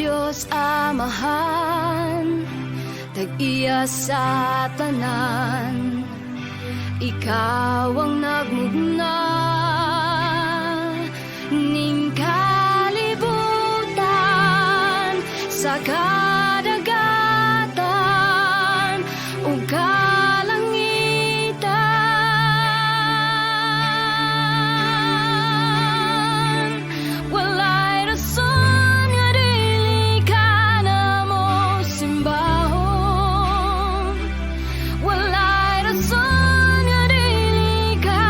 Dios Amahan, tag-iya sa tanan. Ikaw ang nagmugna ning kalibutan sa kadagatan ug kalangitan. Walay rason nga dili ka namo simbahon. Walay rason nga dili ka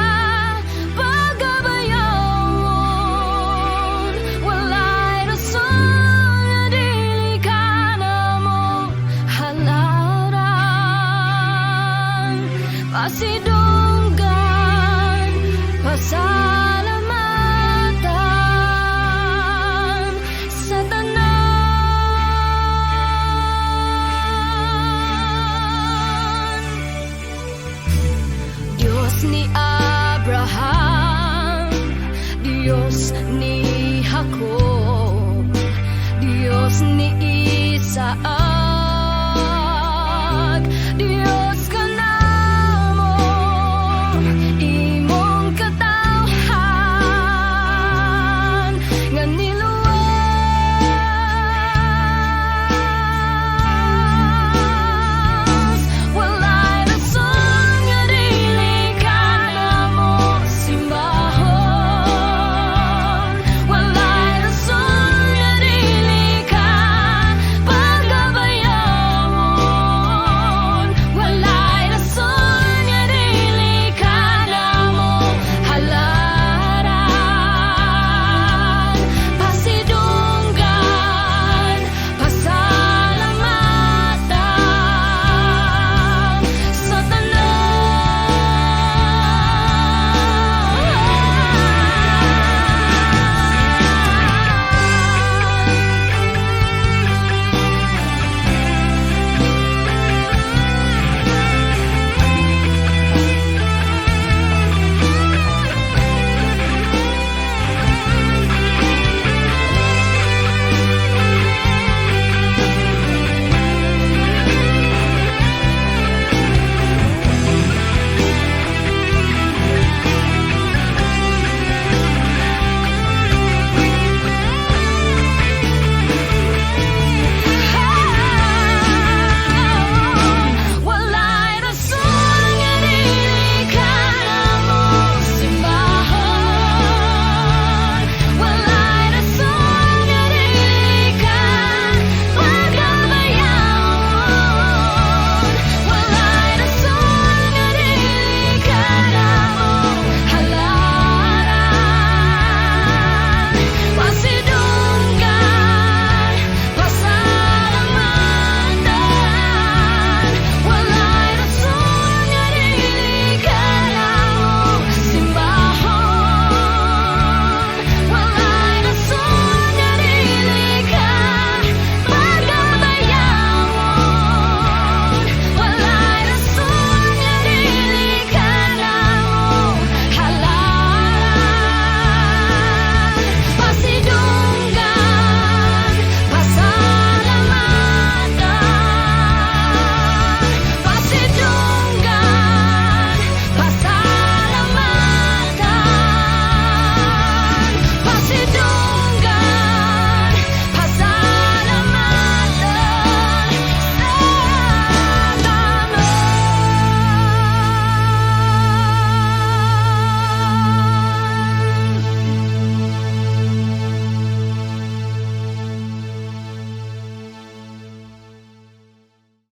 pagabayawon. Walay rason nga dili ka namo halaran. Pasidunggan, pasalamatan sa tanan. Diyos ni Abraham, Diyos ni Jacob, Diyos ni Isaac.